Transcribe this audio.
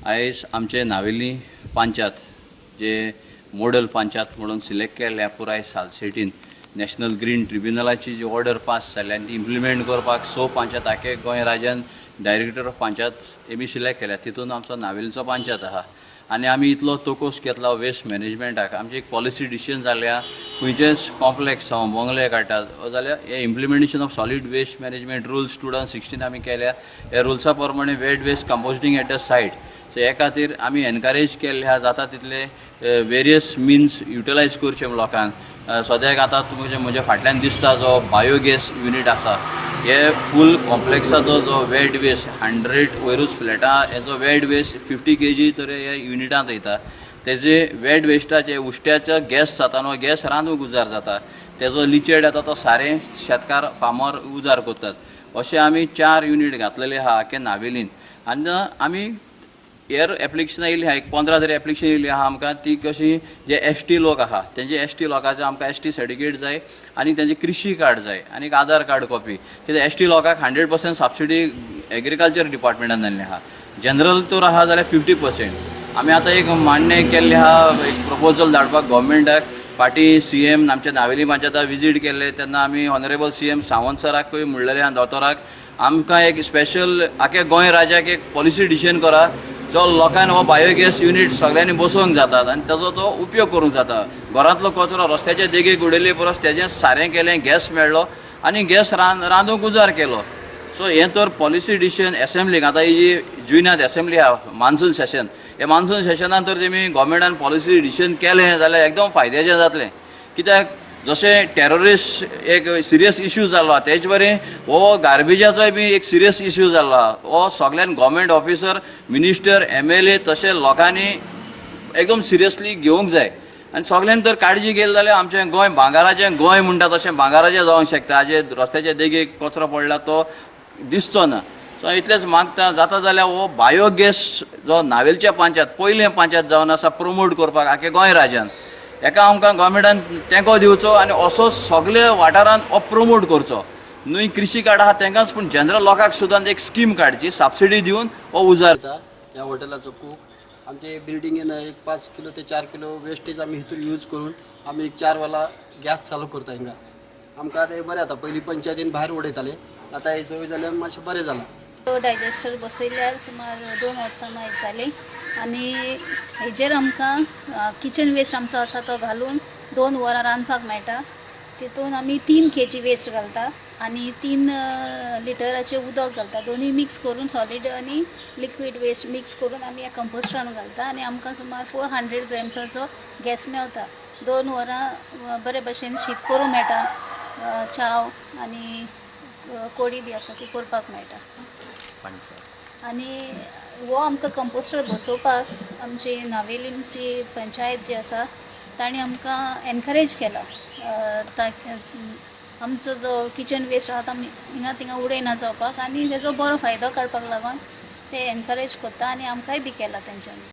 आयज आमचे नावेली पंचायत जे मॉडल पंचायत म्हणून सिलेक्ट केल्ल्या पुराय सालसेटीन नॅशनल ग्रीन ट्रिब्युनलाची जी ऑर्डर पास जाल्या आनी ती इम्प्लिमेंट करपाक 6 पंचायत आखे गोंय राज्यान डायरेक्टर ऑफ पंचायत एमी सिलेक्ट केल्या. तितून आमचो नावेलीचो पंचायत आहा आनी आमी इतलो तोकोस घेतला वेस्ट मॅनेजमेंटाक. आमची एक पॉलिसी डिसिजन जाल्या खंयचेच कॉम्प्लेक्स जावं बंगले काडटात जाल्यार हे implementation of solid waste management rules 2016 आमी केल्या. ह्या रुल्सा प्रमाणे wet waste composting at the site. So हे खातीर आमी एनकरेज केल्ले आहा जाता तितले वेरियस मिन्स युटिलायज करचे लोकांक. सद्याक आतां तुमचे म्हज्या फाटल्यान दिसता जो बायोगॅस युनीट आसा, हे फूल कॉम्प्लेक्साचो जो वेट वेस्ट 100 वयरूच फ्लॅटां हेजो वेट वेस्ट 50 kg तर हे युनिटांत वयता. तेजे वेट वेस्टाचे उश्ट्याचो गॅस जाता न्हू, गॅस रांदूंक उजार जाता, तेजो लिचेड येता तो सारें शेतकार फार्मर उजार करतात. अशें आमी 4 युनीट घातलेले आहा आख्या नावेलीन. आनी आमी हेर एप्लिकेशनां येयल्ली आहा, एक 15 तरी एप्लिकेशन येयल्ली आहा आमकां. ती कशी जे एस टी लोक आहा तेंचे एस टी लोकांचे आमकां एस टी सर्टिफिकेट जाय आनी तेंचे कृशी कार्ड जाय आनी एक आधार कार्ड कॉपी. कित्याक एस टी लोकांक 100% सबसिडी एग्रीकल्चर डिपार्टमेंटान जाल्ली आहा. जनरल तर आहा जाल्यार 50%. आमी आतां एक मान्य केल्लें आहा, एक प्रपोजल धाडपाक गव्हर्मेंटाक. फाटीं सी एम आमच्या नावेली पंचायता विजीट केल्ले तेन्ना आमी ऑनरेबल सी एम सावंत सराकूय म्हणलेलें आहा, दोतोराक आमकां एक स्पेशल आख्या गोंय राज्याक एक पॉलिसी डिसिजन करा जो लोकांक हो बायोगॅस युनीट सगळ्यांनी बसोवंक जातात आनी ताजो तो उपयोग करूंक जाता. घरांतलो कचरो रस्त्याच्या देगेक उडयले परस तेजें सारें केलें, गॅस मेळ्ळो आनी गॅस रांदूंक उजार केलो. सो हें तर पॉलिसी डिसिजन एसेंब्लीक आतां ही जी जुनांत एसेंब्ली आहा मान्सून सेशन, हे मान्सून सेशनान तर तेमी गव्हर्मेंटान पॉलिसी डिसिजन केलें जाल्यार एकदम फायद्याचें जातलें. कित्याक जशें टेररिस्ट एक सिरियस इश्यू जालो तेच बरें हो गार्बेजाचोय बी एक सिरियस इश्यू जालो. हो सगळ्यान government officer, minister, MLA तशें लोकांनी एकदम सिरियसली घेवंक जाय आनी सगळ्यान तर काळजी केली जाल्यार आमचें गोंय भांगराचें गोंय म्हणटा तशें भांगराचें जावंक शकता. हाजेर रस्त्याच्या देगेक कचरो पडला तो दिसचो ना. सो इतलेंच मागता जाता जाल्यार हो बायोगॅस जो नावेलच्या पंचायत पयलें पंचायत जावन आसा प्रमोट करपाक आख्या गोंय राज्यान, हेका आमकां गव्हर्मेंटान तेंको दिवचो आनी असो सगळे वाठारांत हो प्रमोट करचो. न्हय कृशी कार्ड आहा तेंकांच पूण जनरल लोकांक सुद्दां एक स्कीम काडची, सबसिडी दिवन हो उजार. ह्या हॉटेलाचो कूक आमचे बिल्डिंगेन एक 5 किलो ते 4 किलो वेस्टेज आमी हितून यूज करून आमी एक 4 वाला गॅस चालू करता हिंगा. आमकां आतां बरें जाता. पयलीं पंचायतीन भायर उडयताले, आतां हे सोय जाल्यान मातशें बरें जालां. डायजेस्टर बसयल्यार सुमार 2 वर्सां मागीर जालीं आनी हेजेर आमकां किचन वेस्ट आमचो आसा तो घालून 2 वरां रांदपाक मेळटा. तितून आमी 3 kg waste घालता आनी 3 लिटराचें उदक घालता. दोनूय मिक्स करून सॉलीड आनी लिक्वीड वेस्ट मिक्स करून आमी ह्या कंपोस्टरान घालता आनी आमकां सुमार 400 ग्रॅम्साचो गॅस मेवता. 2 वरां बरे भशेन शीत करूंक मेळटा, चाव आनी कोडी बी आसा ती करपाक मेळटा. आनी हो आमकां कंपोस्टर बसोवपाक आमची नावेलीची पंचायत जी आसा तांणी आमकां एनकरेज केला. आमचो जो किचन वेस्ट आहा तो आमी हिंगा थिंगा उडयना जावपाक आनी तेजो बरो फायदो काडपाक लागून ते एनकरेज करता आनी आमकांय बी केला तेंच्यांनी.